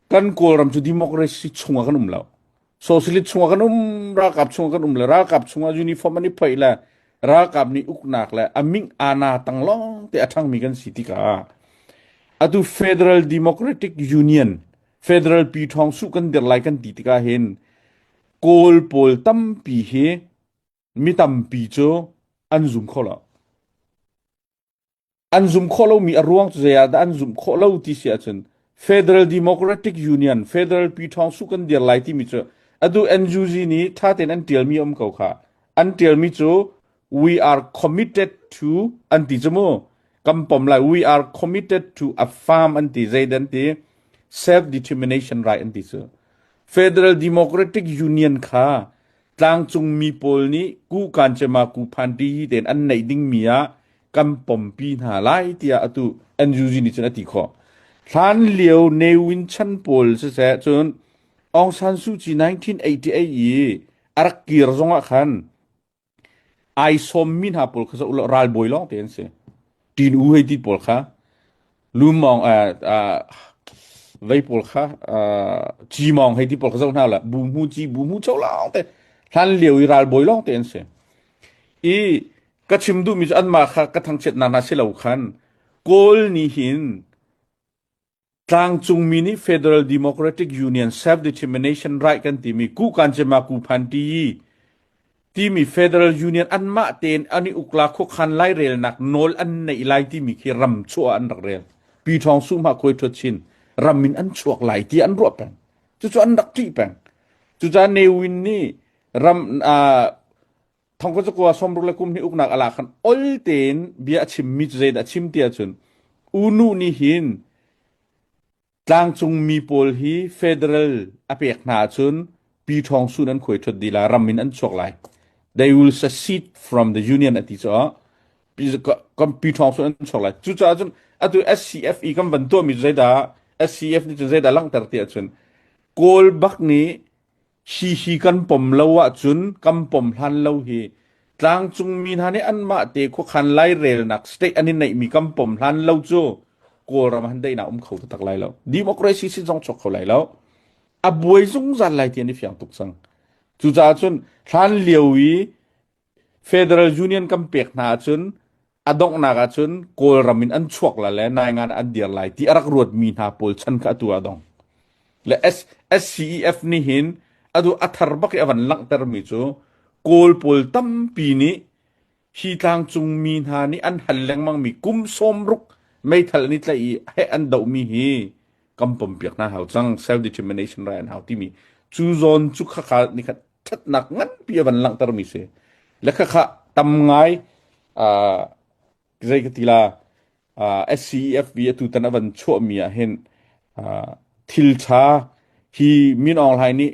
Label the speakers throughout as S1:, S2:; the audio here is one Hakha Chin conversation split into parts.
S1: Kan Kawlram cu democracy chungah kan um lo. Socialist chungah kan um, ralkap chungah kan um le ralkap chungah uniform an i phoih le ralkap nih uknak le a ming ana tang lawng te a ṭhangmi kan si tikah atu Federal Democratic Union Federal Pi Thawng Su kan dir lai kan ti tikah hin Kawl pawl tampi hi mi tampi cu an zum kho lo. An zum khawh lomi a ruang cu zei ah dah an zumh khawh lo ti si ahcun Federal Democratic Union, Federal Pi Thawng Su kan dir lai timi cu atu NUG nih ṭha tein an ṭialmi a um ko kha. An ṭialmi cu we are committed to an ti cu mu. Kan pom lai. We are committed to a farm an ti. Zei dan ti? Self-determination right an ti cu. Federal Democratic Union kha tlangcungmi pawl nih ku kancema ku phanti hi tein an neih dingmi ah kan pompi hna lai tiah atu NUG nih cun a ti khawh. Hlan lio Ne Win chan pawl siseh cun Aung San Suu Kyi 1988 i a rak kir zongah khan ai sawmmi hna pawl kha zoh ulaw ralbawi lawng te an si. Tin U hei ti pawl kha Lumawng vei pawl kha Cimawng hei ti pawl kha zoh hna la bu hmu ci bu hmu cho lawng te hlan lio i ralbawi lawng te an si. I ka chim duhmi cu anmah kha ka thangchiatnak hna si lo khan Kawl nih hin Tlangcungmi nih Federal Democratic Union Self-Determination Right kan timi ku kancema ku phanti timi Federal Union anmah tein an i ukla khuakhan lairelnak nawl an neih lai timi khi ram chuah an rak rel. Pi Thawng Su Hma Khuai Thuat Chin ram in an chuak lai ti an ruah peng. Cucu an rak ṭih peng. Cucaah Ne Win nih ram uh, thongkua cakua sawmruk le kum hnih uknak a lak khan ol tein bia a chimmi cu zeidah a chim ti ahcun U Nu nih hin tlangcung mi pawl hi federal a pek hna ahcun Pi Thawng Sun an khuai ṭhut dih la ram in an chuak lai. They will secede from the union a ti caah Pi Thawng Sun an chuak lai. Cucaah cun atu SCFE kan van tuahmi cu zeidah SCF nih cun zeidah langhter ti ahcun Kawl bak nih Hihi kan pom lo ahcun kan pom hlan lo hi tlangcungmi hna nih anmah te khuakhan lairelnak state an i neihmi kan pom hlan lo cu Kawlram han daihnak um kho taktak lai lo. Democracy sin zong chuak kho lai lo. A buai zungzal lai ti an i fiang tuk cang. Cucaah cun hlan lio i Federal Union kan pek hna ahcun a donghnak ahcun Kawlram in an chuak la le naingan an dir lai ti a rak ruatmi hna pawl chan kha atu ah dong. Le SCEF nih hin adu a thar bak i a van langhtermi cu Kawl pawl tampi nih hi tlangcung mi hna nih an hal lengmangmi kum 60 meithal an i tlaih i heh an dohmi hi kan pompiak hna hau cang self determination right an hau timi cu zawn cu khakha ni khat ṭhatnak nganpi a van langhtermi si. Le khakha tam ngai uh, zei ka ti la uh, SCEFB atu tan a van chuahmi ah hin uh, thil ṭha hi Min Aung Hlaing nih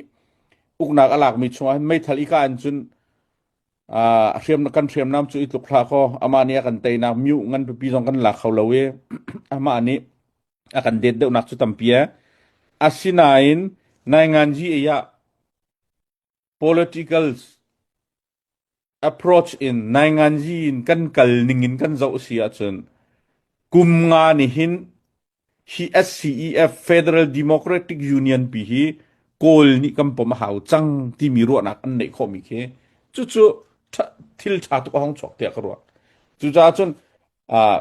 S1: uknak a lakmi chungah hin meithal i ka an cun uh, hriam kan hriamnam cu i tluk hlah kaw amah nih a kan teinak miu ngan pipi zong kan lak kho lo i amah nih a kan det deuhnak cu tampi e asinain nainganji ei ah Political approach in nainganzi in kan kal ning in kan zoh si ahcun kum nga nih hin hi SCEF Federal Democratic Union pi hi Kawl nih kan pom a hau cang timi ruahnak an neih khawhmi khi cucu thil ṭha tuk a hong chuak tiah ka ruah. Cucaah cun uh,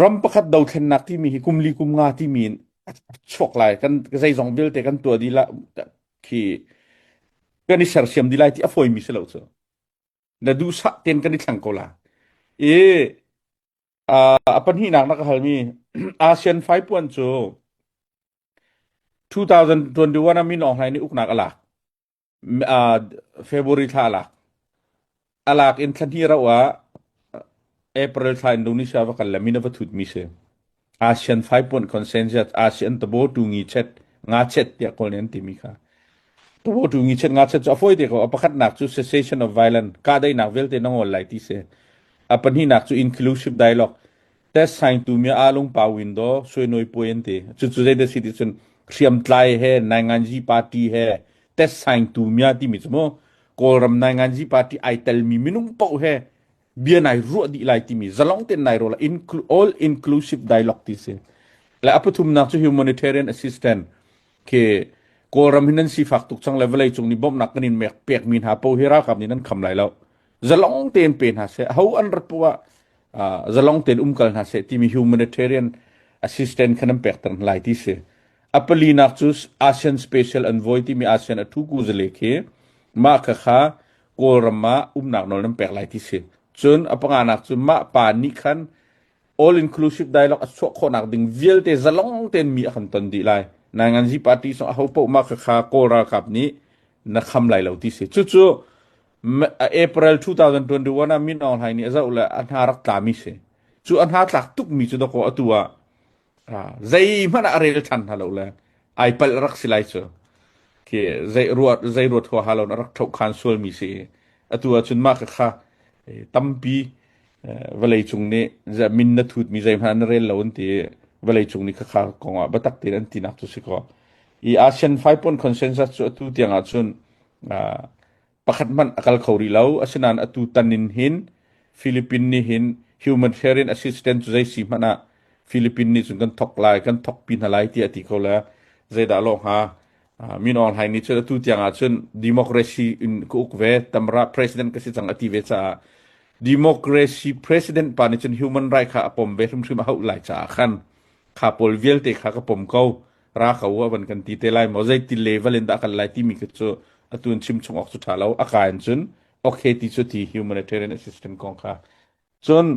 S1: Ram pakhat dothlennak timi hi kum li kum nga timi in a chuak lai. Kan zeizong vialte kan tuah dih la khi kan i sersiam dih lai ti a fawimi si lo cu. Na duhsah tein kan i thleng ko la. I a pahnihnak na ka halmi ASEAN faipuan cu 2021 ah Min Aung Hlaing nih uknak a lak. February thla a lak. A lak in thla hnih rauh ah April thla Indonesia va kal le min a va thutmi si. ASEAN 5 point consensus ASEAN tabo tu ngi chet nga chet tiah kawl nih an timi kha. Tabo tu ngi chet nga chet cu a fawi te ko. A pakhatnak cu cessation of violence kahdaihnak vialte na ngol lai ti si. A pahnihnak cu inclusive dialogue test saingtu mi alung pa window sui noi puai an ti. Cucu zei dah si ti cun hriamtlai he nainganzi party he test saingtu mia timi cu mu Kawlram nainganzi party ai telmi minung paoh he bia nai ruah dih lai timi zalong ten nai ruah lai all inclusive dialogue ti si. Le a pathumnak cu humanitarian assistance khi Kawlram hi nan sifak tuk cang le vawlei cung nih bawmhnak kan in mek pekmi hna po hi ralkap nih nan kham lai lo. Zalong tein pe hna seh. Ho an rat poah ah zalong tein umkal hna seh timi humanitarian assistance kha nan pekter hna lai ti si. A palinak cu ASEAN Special Envoy timi ASEAN a thu kuzale khi mah kha kha Kawlram ah umnak nawl nan pek lai ti si. Cun a panganak cu mah pa nih khan all inclusive dialogue a chuah khawhnak ding vialte zalong tein mi a kan ton dih lai. Nainganzi party song aho paoh mah khakha Kawl ralkap nih na kham lai lo ti si. Cucu April 2021 ah Min Aung Hlaing nih a zoh le a hna rak tlami si. Cu a hna tlak tukmi cu dakaw atu ah zeihmanh ah a rel ṭhan hna lo le ai palh rak si lai cu. Khi zei ruat zei ruat huaha lo a rak ṭhohkhan sualmi si i atu ahcun mah khakha tampi vawlei cung nih min na thutmi zeihmanh na rel lo an ti i vawlei cung nih khakha kong ah biatak tein an tinak cu si kaw i ASEAN five point consensus cu atu tiang ahcun pakhat hmanh a kal kho rih lo. Asinain atu tan in hin Philippine nih hin humanitarian assistance cu zei si hmanh ah Philippine nih cun kan thok lai, kan thokpi hna lai tiah a ti ko le zeidah lawh hnga. Min Aung Hlaing nih cun atu tiang ah cun democracy in ka uk ve, tamra president ka si cang a ti ve caah democracy president pa nih cun human right kha a pom ve hrimhrim a hauh lai caah khan kha pawl vialte kha ka pom ko ra ko a van kan ti te lai maw zeiti level in dah kan lai timi khi cu atu in chim chung awk cu ṭha lo a ka in cun okay ti cu ti humanitarian assistance kong kha cun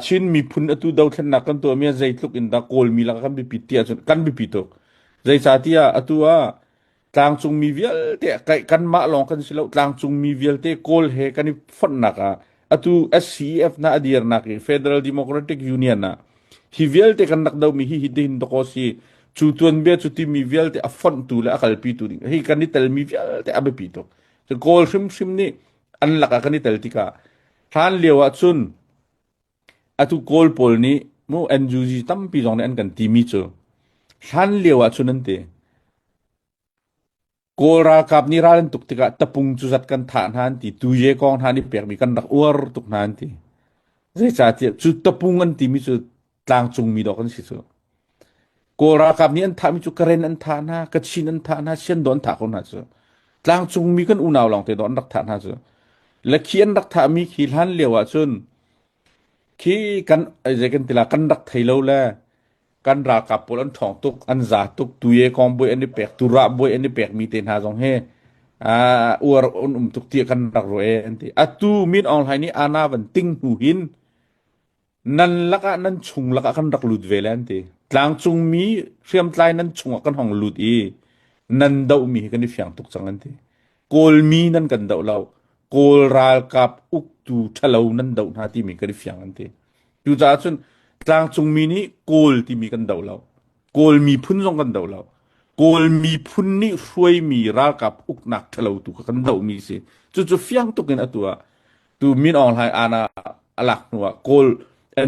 S1: Chin miphun atu dothlennak kan tuahmi ah zeitluk in dah Kawlmi lakah kan biapit ti ahcun kan biapi tuk. Zeicahtiah atu ah tlangcungmi vialte kanmah lawng kan si lo tlangcungmi vialte Kawl he kan i fonhnak ah atu SCEF hna a dirnak i Federal Democratic Union ah hi vialte kan rak domi hi hi hin dakaw si cu tuanbia cu timi vialte a fonhtu le a kalpitu ding hi kan i telmi vialte a biapi tuk. Kawl hrimhrim nih an lakah kan i tel tikah Hlan lio ahcun atu Kawl pawl nih mu NUG tampi zong nih an kan timi cu hlan lio ahcun an ti. Kawl ralkap nih ral an tuk tikah tapung cu zat kan thah hna an ti. Tuye kong hna nih pekmi kan rak uar tuk hna an ti. Zeicahtiah cu tapung an timi cu tlangcungmi dawh kan si cu. Kawl ralkap nih an thahmi cu Karen an thah hna, Kachin an thah hna, Siandaw an thah ko hna cu. Tlangcungmi kan unau lawngte dawh an rak thah hna cu. Le khi an rak thahmi khi hlan lio ahcun khi kan zei kan ti la kan rak thei lo le kan ralkap pawl an ṭhawng tuk, an za tuk, tuye kong buai an i pek, turah buai an i pekmi te hna zong he uar an um tuk tiah kan rak ruah e an ti. Atu Min Aung Hlaing nih ana van ting hnu hin Nan lakah nan chung lakah kan rak lut ve le an ti. Tlangcungmi hriamtlai nan chungah kan hong lut i nan dohmi hi kan i fiang tuk cang an ti. Kawlmi nan kan doh lo. Kawl ralkap uktu ṭhalo nan doh hna timi kan i fiang an ti. Cucaah cun tlangcungmi nih Kawl timi kan doh lo. Kawl miphun zong kan doh lo. Kawl miphun nih hruaimi ralkap uknak ṭhalo tu kha kan dohmi si. Cucu fiang tuk in atu ah Tu Min Aung Hlaing aana a lak hnu ah Kawl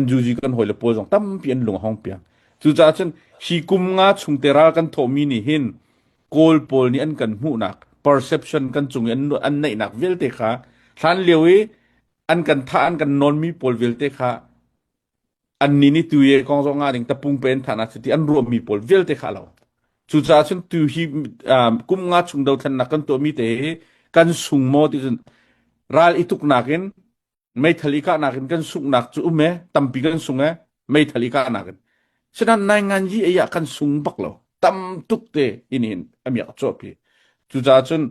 S1: NUG kan hawile pawl zong tampi an lung a hong piang. Cucaah cun hi kum nga chung te ral kan thawhmi nih hin Kawl pawl nih an kan hmuhnak perception kan cung i an, an neihnak vialte kha hlan lio i an kan thah an kan nawnmi pawl vialte kha Annih nih tu i kong zong nga ding tapung pe an thah hna cuti an ruahmi pawl vialte kha a lo. Cucaah cun tu hi kum nga chung dothlennak kan tuahmi te hi kan sung maw ti cun ral i tuknak in meithal i kahnak in kan sunghnak cu um e tampi kan sung e meithal i kahnak in sinain naingan yi ei ah kan sung bak lo tam tuk te in hin a miak a chuahpi cucaah cun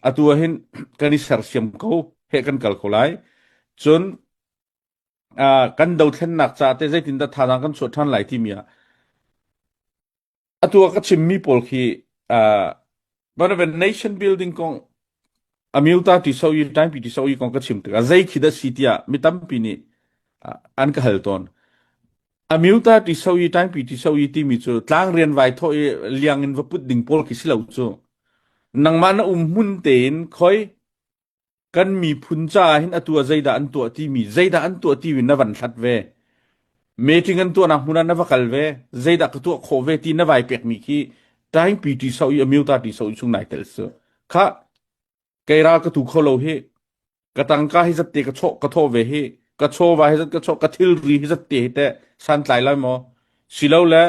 S1: atu ah hin kan i sersiam ko he kan kal ko lai cun kan dothlennak ca te zeitindah thazaang kan chuah ṭhan lai timi ah atu ah ka chimmi pawl khi uh, nation building kong amyota ti so i time ti so i kong ka chim tikah zei khi dah si tiah mi tampi nih an ka hal tawn amyota ti so i time ti so i timi cu tlang rian vai tho i liang in va put ding pawl khi si lo cu nangmah na um hmun tein khoi Kan miphun caah hin atu ah zeidah an tuah timi, zeidah an tuah timi na van hlat ve. Meeting an tuahnak hmun ah na va kal ve, zeidah ka tuah khawh ve ti na vai pekmi khi taingpi ti so i amyota ti so i chung nai tel su. Kha kei ral ka tu kho lo hi, ka tangka hi zatte ka chawh ka thawh ve hi, ka chawva hi zat ka chawh ka thilri hi zatte hi teh santlai lai maw? Silo le.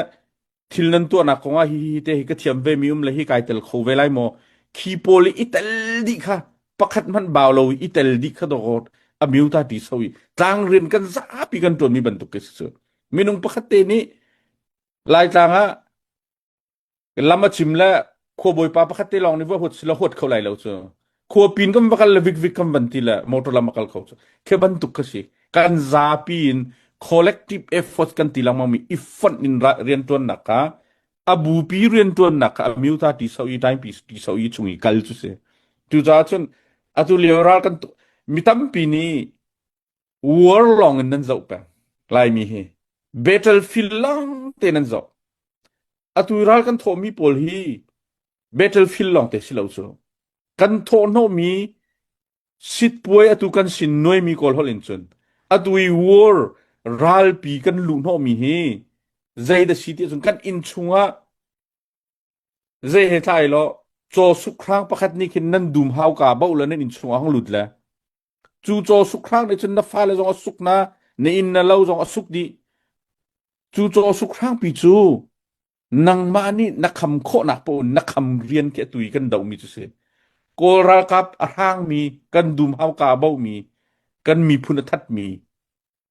S1: Thil nan tuahnak kongah hi hi te hi ka thiam ve mi um le hi kai tel kho ve lai maw? Khi pawl i tel dih kha pakhat hmanh bau lo i tel dih kha dawt a miuta ti so i tlang rian kan zapi kan tuan mi bantuk ke si cu. Minung pakhat te nih Laitlang ah lam a chim le khuabawi pa pakhat te lawng nih va huat sila huat kho lai lo cu khua pin kan va kal le vik vik kan van ti le motor lam a kal kho cu khi bantuk kha si kan zapi in collective effort kan ti lengmang mi i fonh in riantuannak kha a bupi riantuannak kha a miuta ti so i time pi ti so i chung i kal cu si cucaah cun atu lio ral kan mi tampi nih war lawng in nan zoh peng laimi hi battlefield lawng te nan zoh atu ral kan thawhmi pawl hi battlefield lawng te si lo cu kan thawhhnawhmi sitpuai atu kan sin nuaimi kawl holh in cun atu i war ralpi kan luhhnawhmi hi zei da si ti cun kan inn chungah zei he thlai lo caw sukhrang pakhat nih khin nan dum hauka boh le nan inn chungah hong lut le Cu caw sukhrang nih cun na fale zong a suk na, na inn na lo zong a suk dih. Cu caw sukhrang pi cu nangmah nih na kham khawhnak paoh in na kham rian khi atu i kan dohmi cu si. Kawl ralkap a hrangmi, kan dum hauka a bohmi, kan miphun a thatmi,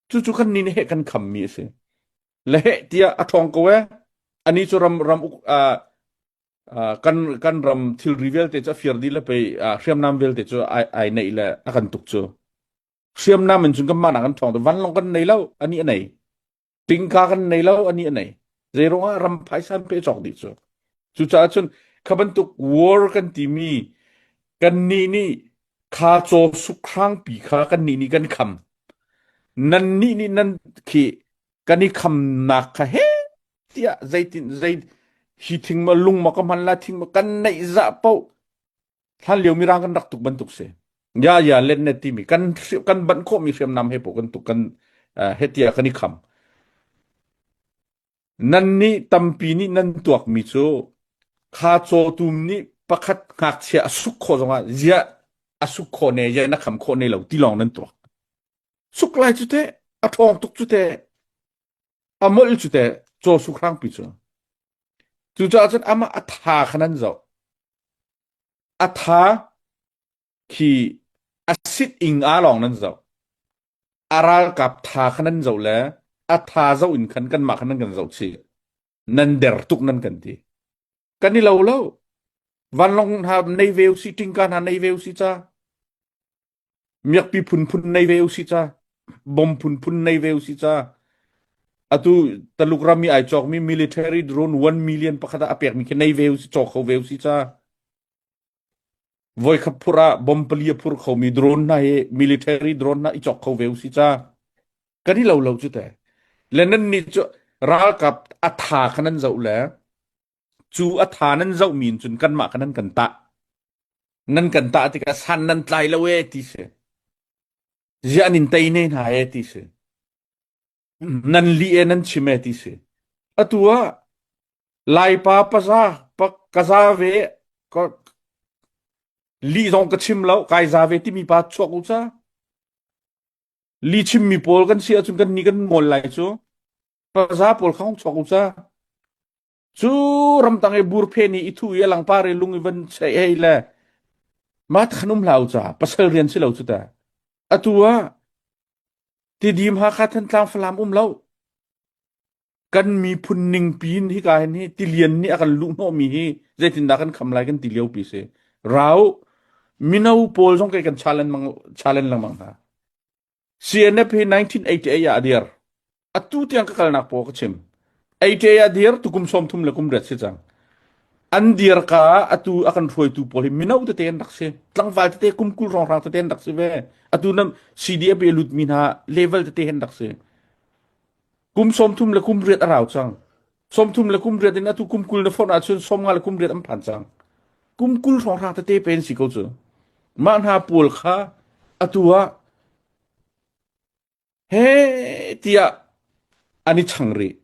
S1: cucu kan nih nih heh kan khammi a si. Le heh tiah a ṭhawng ko ee. Ani cu ram ram uk uh, kan kan ram thilri vialte cu a fir dih le pei hriamnam vialte cu ai ai neih le a kan tuk cu hriamnam in cun kan mah nak kan ṭhawng vanlawng kan nei lo ani a nei tingka kan nei lo ani a nei zeiruang ah ram phaisa pe cawk dih cu cucaah cun kha bantuk war kan timi kan nih nih kha caw sukhrang pi kha kan nih nih kan kham nan nih nih nan khi kan i khamnak kha he tiah zeitin zei hi thing ma lung ma ka hman la thing ma kan neih zah paoh hlan lio mirang kan rak tuk bantuk si ya ya let net timi kan kan banh khawhmi hriamnam he po kan tuk kan he tiah kan i kham nan nih tampi nih nan tuakmi cu kha cawtum nih pakhat ngakchia a suk khawh zongah ziah a suk khawh ne ya na kham khawh ne lo ti lawng nan tuak suk lai cu teh a ṭhawng tuk cu teh a molh cu teh caw sukhrangpi cu cucaah cun amah a tha kha nan zoh a tha khi a sit ing a lawng nan zoh a ralkap tha kha nan zoh le a tha zoh in khan kanmah khan nan kan zoh chih nan der tuk nan kan ti kan i lo lo vanlawng hna nei ve usi tingka hna nei ve usi ca Miakpi phunphun nei ve usih ca, bom phunphun nei ve usih ca. Atu Taluk ram i ai cawkmi military drone 1 million pakhat ah a pekmi khi nei ve usih cawk kho ve usih ca. Voikhat phur ah bom pali a phur khomi drone hna hi military drone hna i cawk kho ve usih ca. Kan i lo lo cu te. Le nan nih cu ralkap a tha kha nan zoh le cu a tha nan zohmi in cun kanmah kha nan kan tah. Nan kan tah tikah san nan tlai lo ee ti si. Ziah an in tei ne hna ee ti si. Nan lih ee nan chim ee ti si. Atu ah Laipa paza pa kaza ve ka lih zong ka chim lo kai za ve timi pa chuak u ca. Li chimmi pawl kan si ahcun kan ni kan ngol lai cu. Paza pawl kha hong chuak u ca. Cu ramtang i burphe nih i thu i a langpar i lung i van cheih hei le mah khan um hlah u ca pasal rian si lo cu ta. Atu ah Tidim Hakha Thantlang Falam um lo. Kan miphun ningpi in hika hin hi tilian nih a kan luhhnawhmi hi zeitindah kan kham lai kan ti lio pi si. Rau mino pawl zong kei kan challenge mang challenge lengmang hna. CNF hi 1988 ah a dir. Atu tiang ka kalnak paw ka chim. 88 ah dir tukum 30 le kum riat si cang. An dir ka atu a kan hruaitu pawl hi mino tete an rak si. Tlangval tete kum kul hrawnghrang tete an rak si ve. Atu nam CDF i lut mi hna level tete an rak si. Kum 30 le kum riat a rau cang. 30 le kum riat in atu kum 20 na fonh ahcun 50 le kum riat an phan cang. Kum 20 hrawnghrang tete pen si ko cu. Mah hna pawl kha atu ah he tiah an i chang rih.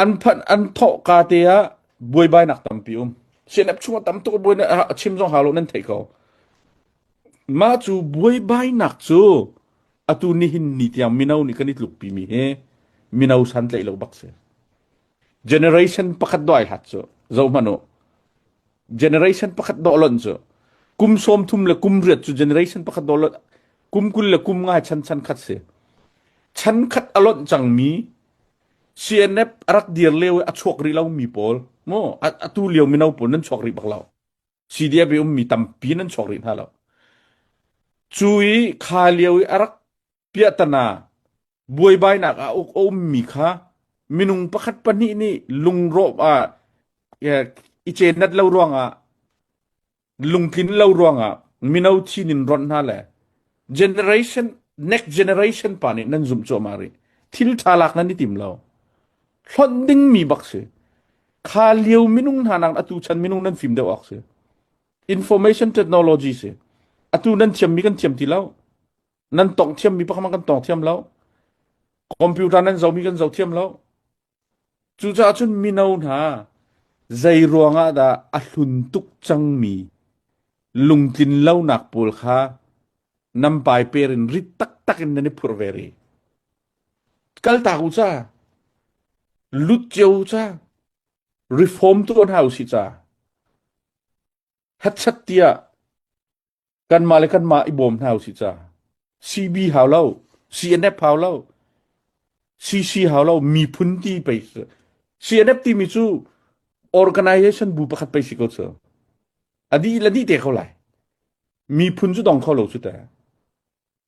S1: An phanh an thawh ka te ah buaibainak tampi um. CNF chungah tam tuk buai a chim zong hau lo nan theih ko. Mah cu buaibainak cu atu nihin ni tiang mino nih kan i tlukpi mi hi mino santlaih lo bak si. Generation pakhat dawh ai hlat cu. Zoh hmanh u. Generation pakhat dawh lonh cu. Kum 30 le kum riat cu generation pakhat dawh lonh. Kum 20 le kum nga chan chan khat si. Chan khat a lonh cangmi CNF a rak dir lio i a chuak rih lomi pawl mu atu lio mino pawl nan chuak rih bak lo. CDF i ummi tampi nan chuak rih hna lo. Cu i kha lio i a rak piahtana buaibainak ah a ummi kha minung pakhat pahnih nih lungrawh ah i cenat lo ruangah lungtlin lo ruangah mino thin in ronh hna le generation next generation pa nih nan zumh cuahmah rih thil ṭha lak nan i tim lo hlonh dingmi bak si kha lio minung hna nak atu chan minung nan fim deuh awk si information technology si atu nan thiammi kan thiam ti lo nan tong thiammi pakhat kan tong thiam lo computer nan zomi kan zo thiam lo cucaah cun mino hna zei ruangah dah a hlun tuk cangmi lungtlin lonak pawl kha nan paiper in rit taktak in nan i phurh ve rih kaltak u ca lut cio ca reform tuah hna usih ca hetchat tiah Kanmah le kanmah i bawm hna usih ca. CB hau lo, CNF hau lo, CC hau lo, miphun ti pei CNF timi cu organization bu pakhat pei si ko cu. A dih le dih te ko lai. Miphun cu dong kho lo cu te.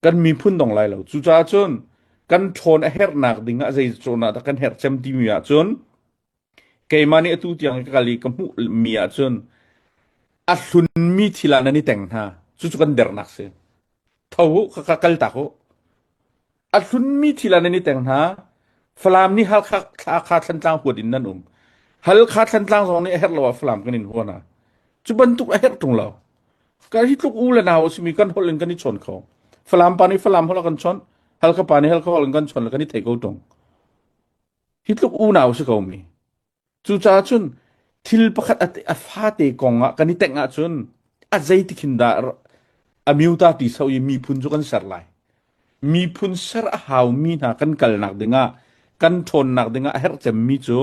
S1: Kan miphun dong lai lo. Cucaah cun kan ṭhawn a herhnak ding ah zei cawn ah dah kan herh cem timi ahcun Keimah nih atu tiang ka kal i ka hmuhmi ahcun a hlunmi thil ah nan i teng hna. Cucu kan dernak si. Tho u, ka, ka kal tak u. A hlunmi thil ah nan i teng hna. Falam nih Halkha Hakha Thlantlang huat in nan um. Halkha Thlantlang zong nih a herh lo ah Falam kan in hua hna. Cu bantuk a herh ṭung lo. Ka hi tluk u le nau a simi kan holh in kan i chawn kho. Falam pa nih Falam holh a kan chawnh, Halkha pa nih Halkha holh in kan chawn le kan i thei ko ṭung. Hi tluk unau si ko mi. Cucaah cun thil pakhat a fate kong ah kan i tengh ahcun a zeiti khin dah a miuta ti so i miphun cu kan ser lai. Miphun ser a haumi hna kan kalnak dingah kan ṭhawnnak dingah a herh cemmi cu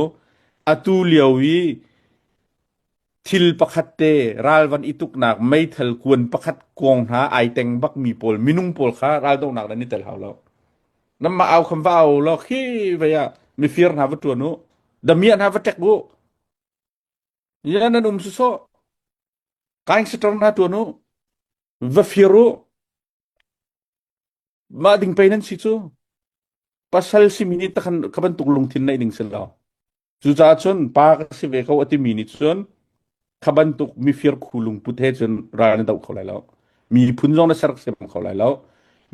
S1: atu lio i Thil pakhat te ral van i tuknak meithal kuan pakhat kuang hna ai teng bakmi pawl minung pawl kha raldohnak nan i tel hau lo. Nanmah au kham va au law khi vei ah mifir hna va ṭuan u. Damiah hna va ṭek u. Ya nan um sawsawh. Gangster hna ṭuan u. Va fir u. Mah ding pei nan si cu. Pasal simi nih takhan kha bantuk lungthin neih ding si lo. Cucaah cun pa ka si ve ko a timi nih cun kha bantuk mifir khu lungput he cun ral na doh kho lai lo. Miphun zong na sersiam kho lai lo.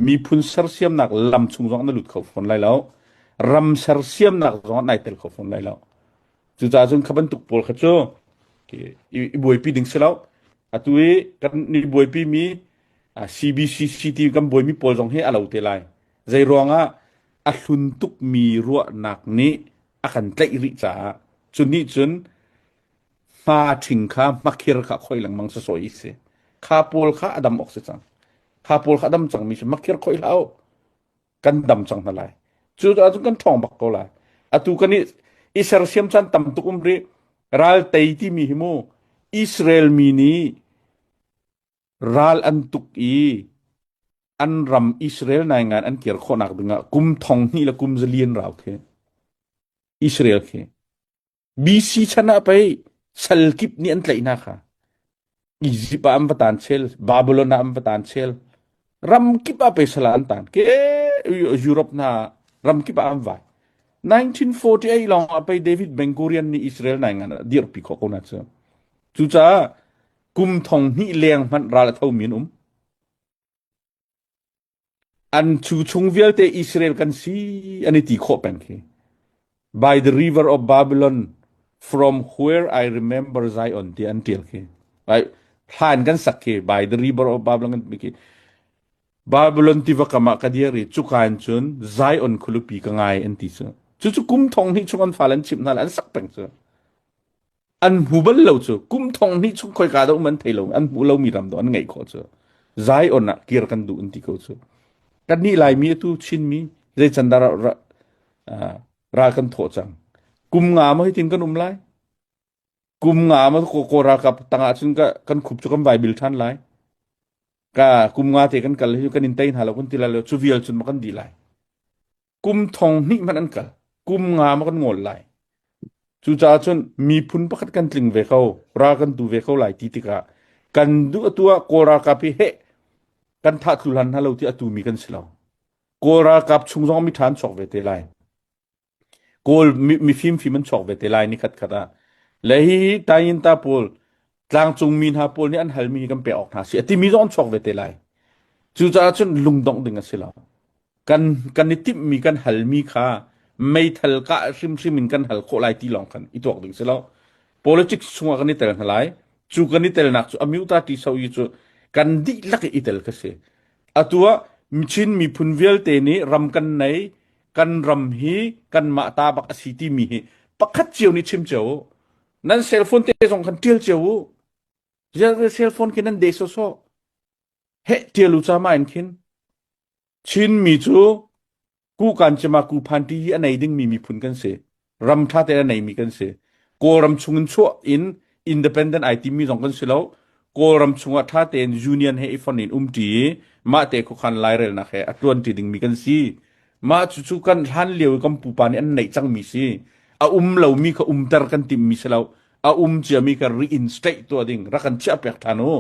S1: Miphun sersiamnak lam chung zong na lut kho fawn lai lo. Ram sersiamnak zong nai tel kho fawn lai lo. Cucaah cun kha bantuk pawl kha cu i buaipi ding si lo. Atu i kan i buaipi mi CBCC ti kan buaimi pawl zong hi a lo te lai. Zei ruangah a hlun tukmi ruahnak nih a kan tlaih rih caah cu nih cun hma ṭhing kha hmakhir kha khoi lengmang sawsawh i si. Kha pawl kha a dam awk si cang. Kha pawl kha a dam cangmi si makhir khoi hlah u. Kan dam cang hna lai. Cu ahcun kan ṭhawng bak ko lai. Atu kan i i sersiam caan tam tuk um rih. Ral tei timi hi mu Israel mi nih ral an tuk i an ram Israel naingan an kir khawhnak dingah kum thong hnih le kum zali an rau khi. Israel khi. BC chan ah pei sal kip nih an tlaih hna kha. Egypt ah an va tan chel, Babylon ah an va tan chel. Ram kip ah pei sal ah an tan. Ke Europe hna ram kip ah an vai. 1948 lawng ah pei David Ben Gurion nih Israel naingan ah dirpi khawh ko na cu. Cucaah kum thong hnih leng hmanh ral a thomi an um. An chu chung vialte Israel kan si an i ti khawh peng khi. By the river of Babylon from where I remember Zion ti an tial khi. Right? Hlan kan sak khi by the river of Babylon kan ti khi. Babylon tiva kam ah ka dir i cuka in cun Zion khualipi ka ngai an ti cu. Cucu kum thong hnih chung an fale an chimh hna le an sak peng cu. An hmu bal lo cu kum thong hnih chung khoika dah um an thei lo an hmu lomi ram do an ngeih khawh cu Zion ah kir kan duh an ti ko cu kannih Laimi atu Chinmi zei can dah ral kan thawh cang. Kum nga maw hitin kan um lai? Kum nga maw Kawl ralkap tangah cun kan khup cu kan vai bil ṭhan lai. Ka kum nga te kan kal hi kan in tei hna lo kan ti lai lo cu vial cun ma kan dih lai. Kum thong hnih hmanh an kal. Kum nga ma kan ngol lai. Cucaah cun miphun pakhat kan tling ve ko, ral kan tu ve ko lai ti tikah kan duh atu ah Kawl ralkap hi heh kan thah thlu hlan hna lo ti atu mi kan si lo. Kawl ralkap chung zong mi ṭha an chuak ve te lai. Kawl mifim fim an chuak ve te lai ni khat khat ah. Le hi hi Tayinta pawl tlangcung mi hna pawl nih an halmi hi kan pek awk hna si a timi zong an chuak ve te lai. Cucaah cun lungdongh ding a si lo. Kan kan i timhmi kan halmi kha meithal kah hrimhrim in kan hal khawh lai ti lawng khan i tuak ding si lo. Politics chungah kan i tel hna lai. Cu kan i telnak cu amyuta ti so i cu kan dihlak i i tel kha si. Atu ah Chin miphun vialte nih ram kan nei kan ram hi kanmah ta bak a si timi hi pakhat cio nih chim cio u. Nan cell phone te zong khan tial cio u. Cell phone khi nan de sawsawh. Heh tial u ca ma in khin. Chinmi cu kukan cima kuphan ti hi a nei dingmi miphun kan si. Ram tha te a neimi kan si. Kawlram chungin chuah in independent ai timi zong kan si lo. Kawlram chungah ṭha tein union he i fon in umṭi i mah te khuakhan lairelnak he a ṭuanṭi dingmi kan si. Mah cucu kan hlan lio i kan pupa nih an neih cangmi si. A um lomi kha umter kan timmi si lo. A um ciami kha reinstate tuah ding rak kan chiah piak ṭhan u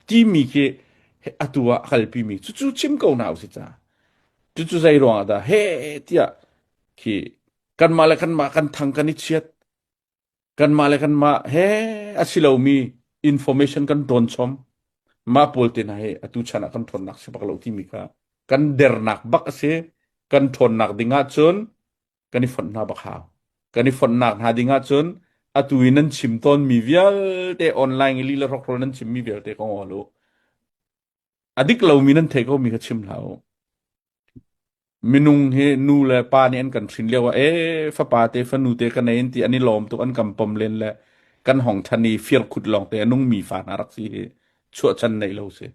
S1: timi khi atu ah a kalpimi cucu chim ko hna usih ca. Cucu zei ruangah dah he tiah khi kanmah le kanmah kan thang kan i chiat kanmah le kanmah he a si lomi information kan ṭawn chom mah pawl te hna hi atu chan ah kan ṭhawnnak si bak lo timi kha kan dernak bak a si kan ṭhawnnak ding ahcun kan i fonh hna bak hau kan i fonhnak hna ding ahcun atu i nan chim tawnmi vialte online i lila hrokhrawl nan chimmi vialte ka ngol u a dik lomi nan theih komi kha chim hlah u Minung hi nu le pa nih an kan hrin lio ah ee fapa te fanu te ka nei an ti an i lawm tuk an kan pom len le kan hong ṭhan i firkhut lawng te a nungmi fa hna rak si hi chuahchan neih lo si.